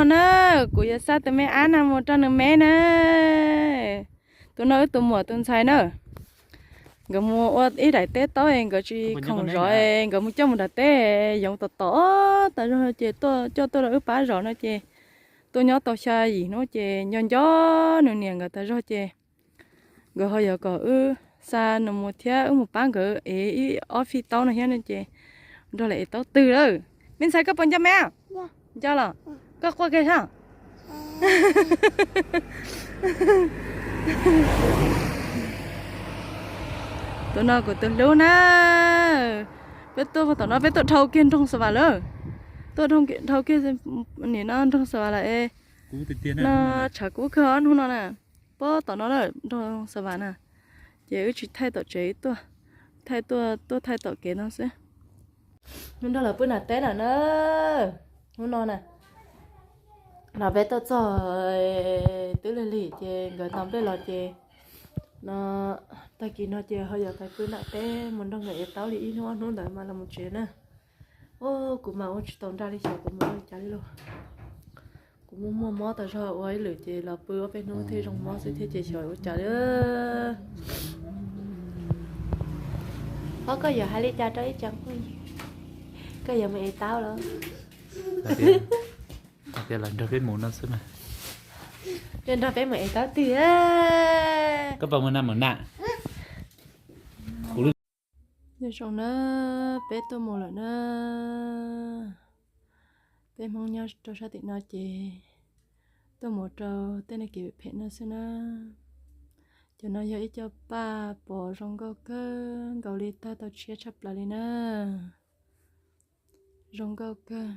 Na, kuv yuav xa tus me ab no mus rau nws me na. Tus no wb tus muam tus ntxhais na. Nkawd mus ua ib daim teb taub es nkawd tsis khoom zov es nkawd mus coj mus nram teb yoov tom tom tas zog ces tuaj coj tuaj rau wb pab zov no ces tuaj nyob tau xya yim hnub ces nco nco nws niam nkawd tas zog ces nkawd ho yuav kom wb xa nws mus thiab wb mus pab nkawd ev ib ob fij taub no thiab no ces nrog lawv ev taub twg lawm. Me ntxhais koj puas nco me? Nco los? Koj quaj kiag sab. Tus no kuv tus hlub na. Peb tuaj tom no peb tuaj dhau kiag nroog Xa Vas lawm. Tuaj dhau kiag nim no nroog Xa Vas lawm es no tshav kub kawg hnub no na. Pab tom no lawm nroog Xa Vas na. Ces wb tsis thaij tom tsev tuaj, thaij tuaj tuaj thaij tom kev no xwb. Nrog lawv pw nram teb lawm na. Hnub no na, los peb tuaj txog twb lig lig ces nkawd tos nplej los ces no, tag kis no ces ho yuav pais pw nram teb mus nrog nkawd ev taub li ib hnub ob hnub ntawd mas los mus tsev na. Kuv mas ua tsis tau nra li xyov kuv mus ua li cas li lauj. Kuv muaj muaj mob tas zog ua ib lwm ces los pw ob peb hnub thiaj zoo mob xwb thiab ces xyov ua cas li. Ob, koj yuav hais li cas rau ib co phooj ywg? Koj yuav mus ev taub los? Hais tias los nrog peb mus no xwb mas. Nrog peb mus ev taub twg? Koj puas mus na mus na? Nyob zoo na, peb tuaj mus lawm na. Peb Hmoob nyob rau sab tim no ces tuaj mus rau tej neeg kev phem no xwb na. Cov no yog ib co paj pos zoo nkauj kawg nkaus li, tag tau tshiab tshaj plaws li na. Zoo nkauj kawg.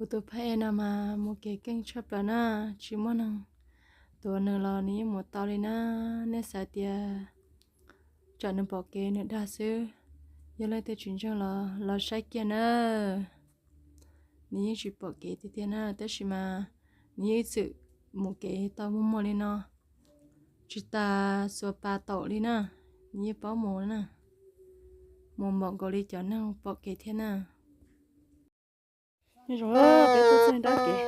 Kuv tus phab ej no mas mus kev keej tshaj plaws na, tsis muaj neeg tuav nws los nws yeej mus tau li na. Nej xav tias tsam nws pom kev nws dag xwb, yog leej twg tsis ntseeg los los saib kiag na. Nws yeej tsis pom kev tiag tiag na, tab sis mas nws yeej ib txwm mus kev tau muag muag li no, tsis tas xuas pas taum li na, nws yeej paub mus na. Mus npaum nkaus li cov neeg pom kev thiab na. Nyob zoo, peb tuaj txog nrab kev,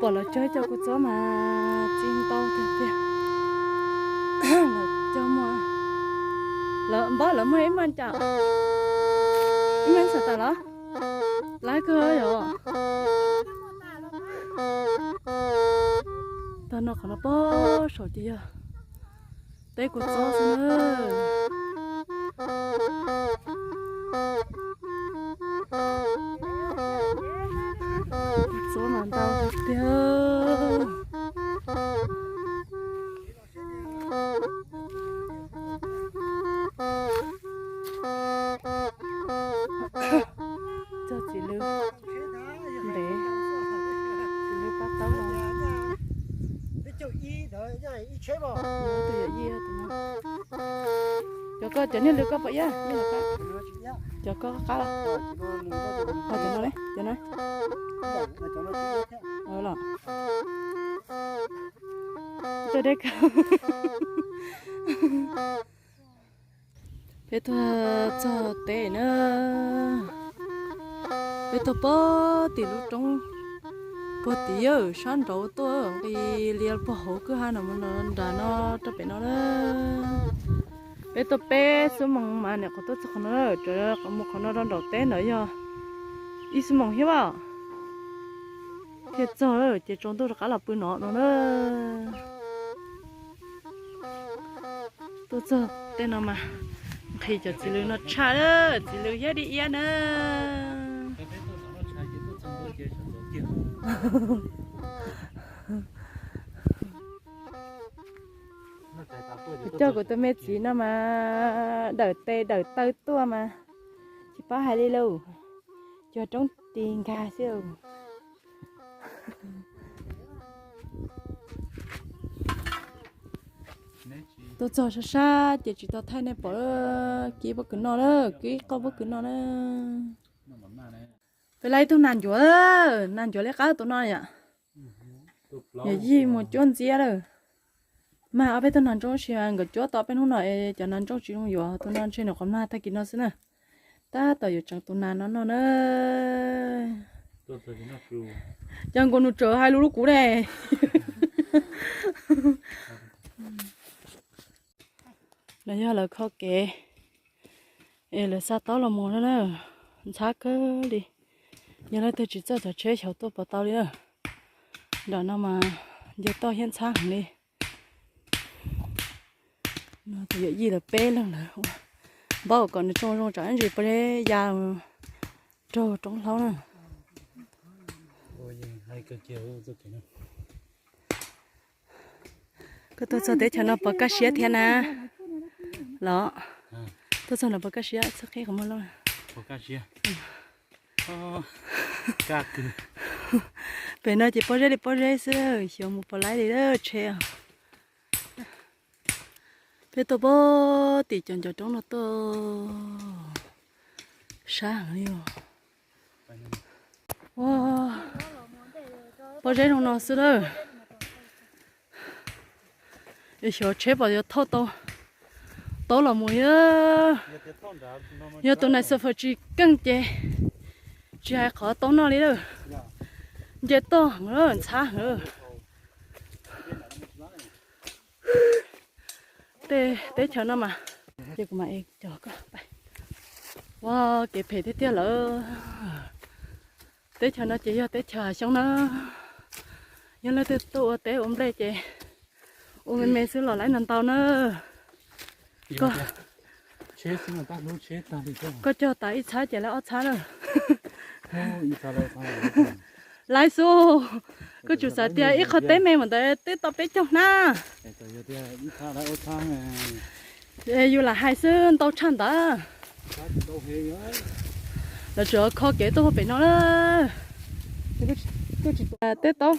pom lawv cog ib co kua txob mas txi ntau tiag tiag. Lawv cog muag, lawv npab lawv muag ib maj cas, ib maj xav tas los lab kawg yom. Tag no qhov no pob saum ces yog teb kua txob xwb na. Kua txob mas ntau tiag tiag. Cog txiv lws ntev, txiv lws pab taub los. Tus yawm yij tus no. Cov koj cov niag lws koj pom iab, cov koj qab los. Ho cov no ne, cov no. Los. Cov deb kawg. Peb tuaj txog teb na, peb tuaj pog tim lub roob, pog tim sab nraud tuaj nqis lias pog hauv kwj ha no mus nram no rau pem no na. Peb tuaj peb xuab moos mas nyuam qhuav tuaj txog qhov no, mus qhov no rau nraum teb ntawd yog ib xuab moos thiab as. Thiaj txog ces tsaus ntuj rov qab los pw no no na. Tuaj txog tej no mas nqhis cov txiv lws no tshaj, txiv lws thiab dib iab na. Kuv coj kuv tus me txiv no mas dawm tes dawm taw tuaj mas tsis paub hais li lauj, cuag roob tis nkag xwb. Tuaj txog sab sab ces tsis tau thaij nej pom, kib pob kws noj na, kib qoj pob kws noj na. Peb laib ib tug nas ncuav, nas ncuav liab qab tus no yom. Yawm yij mus cuab ntxiab lawm. Mag ob peb tug nas ntsooj sis nkawd cuab tau peb hnub no es cov nas ntsooj tsis zoo yuav, tus no ntshe nws qhuav mag tag kis no xwb na. Tab tom yuav tseem tus nas no noj na. Cov nkaus nws tseem hais lus rau kuv ne. Lawv yog lawv kho kev es lawv xa taub los mus no na, ntxhab kawg li. Yog leej twg tsis txawj txog tsheb xyov tuaj puas tau li na. Nram no mas nce toj thiab ntxhab heev li. No tus yawm yij lawv peb leeg lawm, npaj kom nws tsoo zoo tsam ib ntsis puas ya raug roob hlaub na. Koj tuaj txog teb chaws no puas kaj siab thiab na? Los, tuaj txog no puas kaj siab txhob qhib qhov muag loj. Pem no ces pob zeb li pob zeb xwb, xyov mus puas laib li lawm tsheb. Peb tuaj pem tim cov ncov roob no tuaj, sab heev li os. Ua, pob zeb zoo no xwb lawm. Xyov tsheb puas yuav thauj tau taub los mus. Yog tus nais xas fas tsis keej ces tsis hais qhov taub noj li lawm. Nce toj heev lawm, ntxhab heev lawm. Tej teb chaws no mas, ces kuv mam coj koj. Ua, kev phem tiag tiag lawm. Teb chaws no ces yog teb chaws hav xyoob na. Yog leej twg tuaj ua teb ua nplej ces ua me me xwb los laib ntau ntau na. Koj cog tas ib txhab ces laib ob txhab lawm. Laib xwb, koj tsum xav tias ib qho teb me mas ntawd twb tau peb caug hnab. Yus lam hais xwb ntau tshaj ntawd. Lawv tseem kho kev tuaj pem no lawm. Tej taub,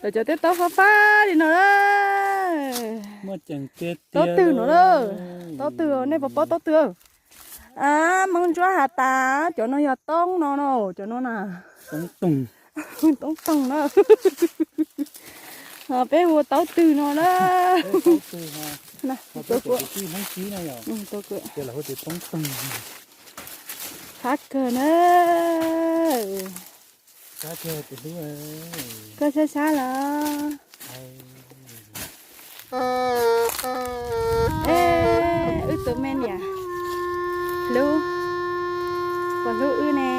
lawv cov tej taub fab fab li no lawm. Taub twg no lawm? Taub twg, nej puas paub taub twg? Hmoob ntsuab has tas cov no yog toob no no, cov no na. Toob toog na. Peb hu taub twg no na. Qab kawg na. Koj sab sab los? Wb tus me niam hlub, puas hlub wb ne?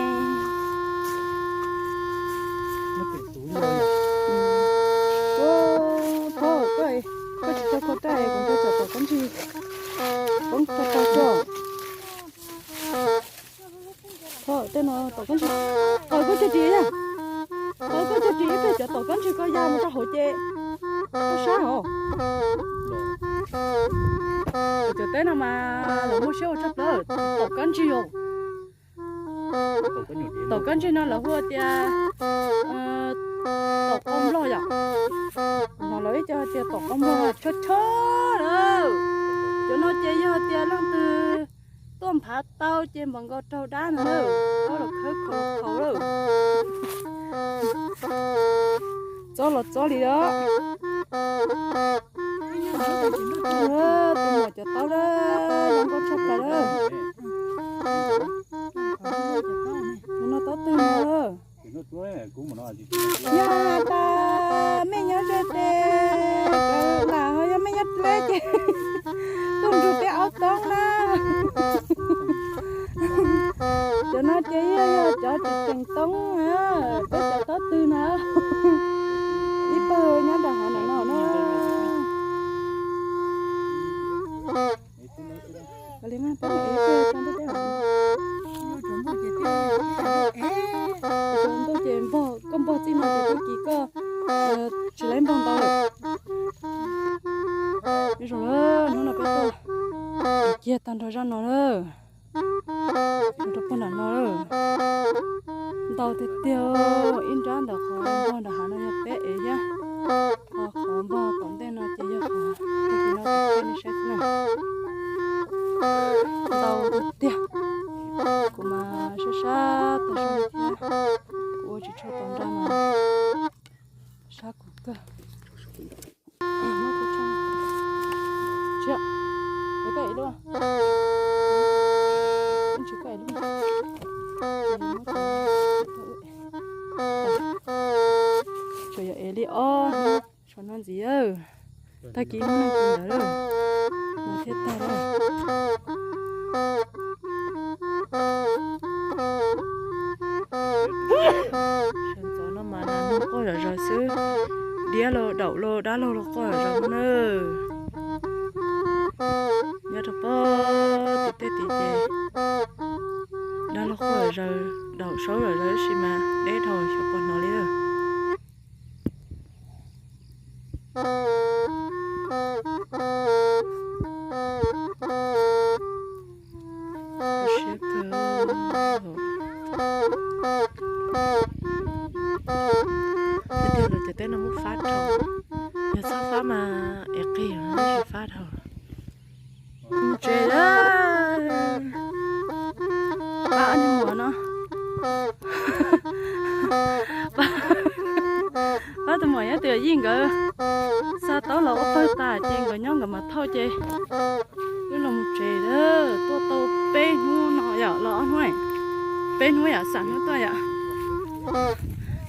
Koj tsis tau kho raj, kuv tau tsom tom kab ntsig poob tag tag xwb. Thov tej no tom kab ntsig, qaws koj cag ris, qaws koj cag ris ib pliag cov tom kab ntsig koj ya mus rau hauv ces koj sab os. Cov teb no mas lawv muaj siab ua tshaj plaws, tom kab ntsig os. Tom kab ntsig no lawv hu tias tom qau nplog yom. No lawv ib co tias tom qau nplog chob chob lawm. Cov no ces yog tias leej twg tuaj nphav tau ces npaum nkaus raug dab no lawm, txob los khawb khaus khaus lawm. Txob los txob li os. Tus muam cov taub lawm, zoo nkauj tshaj plaws lawm. Tus no taub twg no? Yog tas mej nyob ze tes, lam ho yog mej nyob dleb ces tuaj nrug peb aub toob na. Cov no ces yog cov tseem tseem toob na, peb cov taub twg na. Ib pawg nyob nram hav no no na. Li mas peb ev peb tso ntuj teb. Tso ntuj ces npog, koj npog txij no ces tag kis koj tsis laib npog ntau lawm. Zoo lawm, hnub no peb tuaj kiag tag nrho zaj no lawm. Rau pog nram no lawm. Ntau tiag tiag, ib nrab ntawm qhov npog nram hav no yog peb ev thiab. Ho qhov npog tom ntej no ces yog qhov tag kis no kuv qhia nej saib xwb na. Kawg. Tsis, es koj ev lub, tsis koj ev lub. Tsuas yog ev li ob hnub, tshuav no ntxiv. Tag kis hnub no kis ntawd mas thiaj tag na. Sawv ntxov no mas nas noog quaj zom zaws xwb, diab los daum los dab laug los quaj zom zaws na. Nyob rau pob tim tej tim ces dab laug quaj zom zaws, daum saub zom zaws tab sis mas deb dhau xyov puas hnov li. Siab kawg. Tiag tiag los cov teb no muab fab dhau, yog txhob fab mas es qig, tsis fab dhau. Mus tsev lawm. Pab ob niag muam no, pab tus muam nyob twj ywm nkawd xa tau los ua pawg tas ces nkawd nyob nkawd mas thauj ces wb los mus tsev lawm. Tuaj tau peb hnub no yom, los ob hnub, peb hnub yom, xam hnub tuaj yom.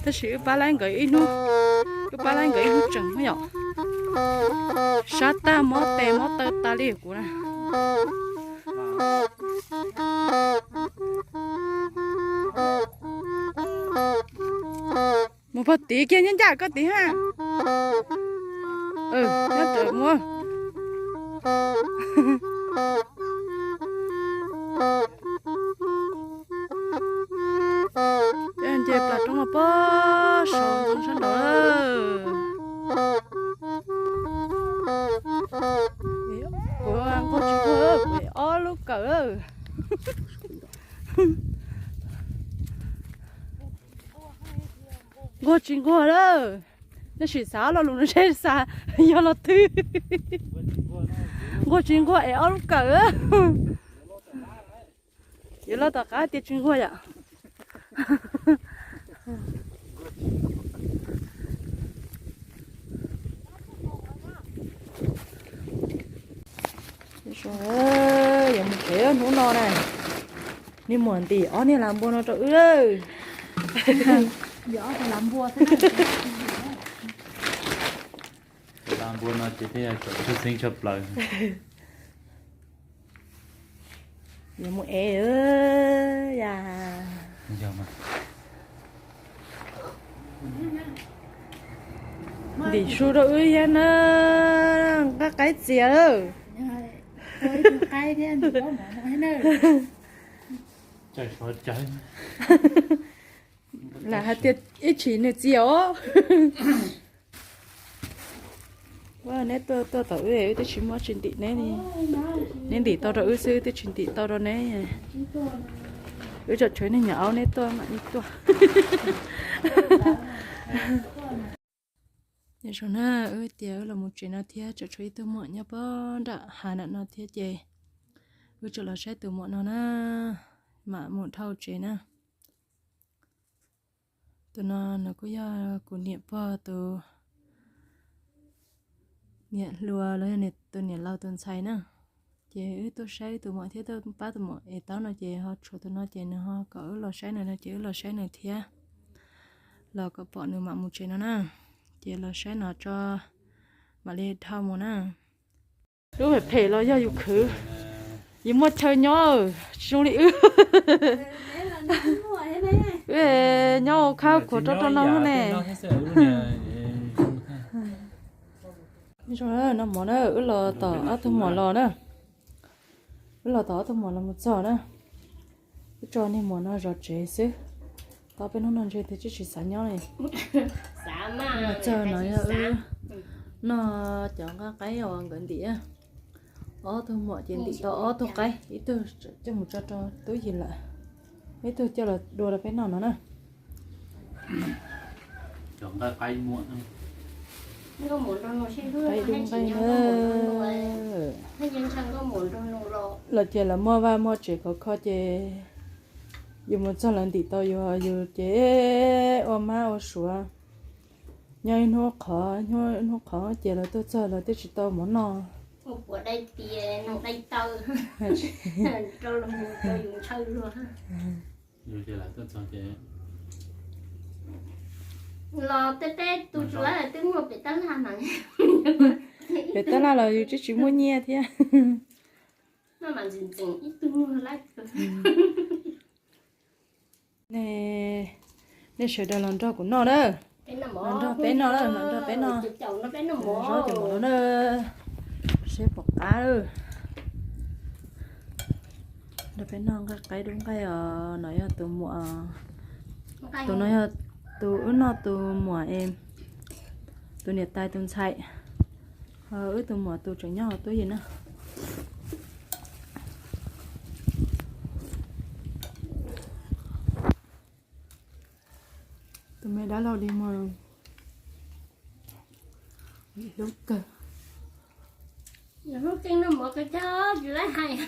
Tab sis wb pab laib nkawd ib hnub, wb pab laib nkawd ib hnub tseem hnub yom. Sab tag mob tes mob taw tas li kuv na. Mus pog tid kiag nyob ncaj koj tid ha. Nyob rawm muab. Nce plas roob mas pob saud sab nraud. Kuv nquag tsis nquag, kuv ob lub kawm. Nquag tsis nquag lawm, tab sis xav lo lus no seb xav yog los twg. Nquag tsis nquag es ob lub kawm. Yuav los tom qab tias tsis nquag yom. Yuav mus tsev hnub no na. Niag muam ntim ob niag las npua no rau wb lawm. Las npua no ces tej yog txhua xeeb tshaj plaws. Yuav mus ev ya. Ntim su rau wb thiab na, nqa qaib txias lawm. Lam hais tias ib tsis nws txias os. Neb tuaj tuaj tom wb, wb twb tsis muaj tsis ntim neb li. Neb ntim tau rau wb xwb, wb twb tsis ntim tau rau neb. Wb tseem tshuav neeg nyuam aub neb tuaj mam li tuaj. Zoo na, wb tias wb los mus tsev no thiab, tseem tshuav ib tug muam nyob pob nram hav nram no thiab ces wb tseem los saib tus muam no na, mam mus dhau tsev na. Tus no nws kuj yog kuv niam pog tus niam hluas los yog tus niam laus tus ntxhais na. Ces wb tuaj saib tus muam thiab tuaj pab tus muam ev taub no ces ho tshuav tus no ces nws ho kom wb los saib nws no ces wb los saib nws thiab, los kom pom nws mam mus tsev no na. Ces los saib no tso mam li dhau mus na. Lub phem phem los yog yus khwv, yus muaj chaw nyob, tsis zoo li wb. Wb nyob ua khab khuav rau rau no ne. No mov na, wb los tom ob tug muam los na. Wb los tom ob tug muam los mus txog na. Wb tso niag muam no zov tsev xwb. Tau peb hnub no ntshe twb tsis xav nyob li. Mus txog no yog wb noj cov nqaij qaib uas nkawd ntim. Ob tug muam ces ntim tau ob tug qaib, ib tug coj mus tso rau tub yis lawm, ib tug coj los dua rau peb noj no na. Qaib dub nqaij na. Lawv tias lawv muaj vaj muaj tsev khov kho ces yus mus txog lawv ntim tau yus, yus ces ua mab ua suav. Nyob ib hnub qhov, nyob ib hnub qhov ces lawv tuaj txog lawv twb tsis tau mov noj. Ua puas dai tias noj dai taw rau los mus rau yus ntshaw luag. Los tej peb tus tsuas twb muaj pem tab laj mas. Pem tab laj los yus twb tsis muaj nyiaj thiab. Noj mas ntxim ntxim ib tug nyuag lab. Nej, nej sawv daws los nrog kuv noj na. Los nrog peb noj, los nrog peb noj. Zaub ces mov no na. Seb puas qab. Nrog peb noj nqaij qaib dub nqaij os. No yog tus muam, tus no yog tus wb noj tus muam es, tus niam tais tus ntxhais. Ho wb tus muam tus tseem nyob hauv tub yees na. Tus me dab laug di mas hlub kawg. Hlub keej noj mov kawg thiab tsis laib hais.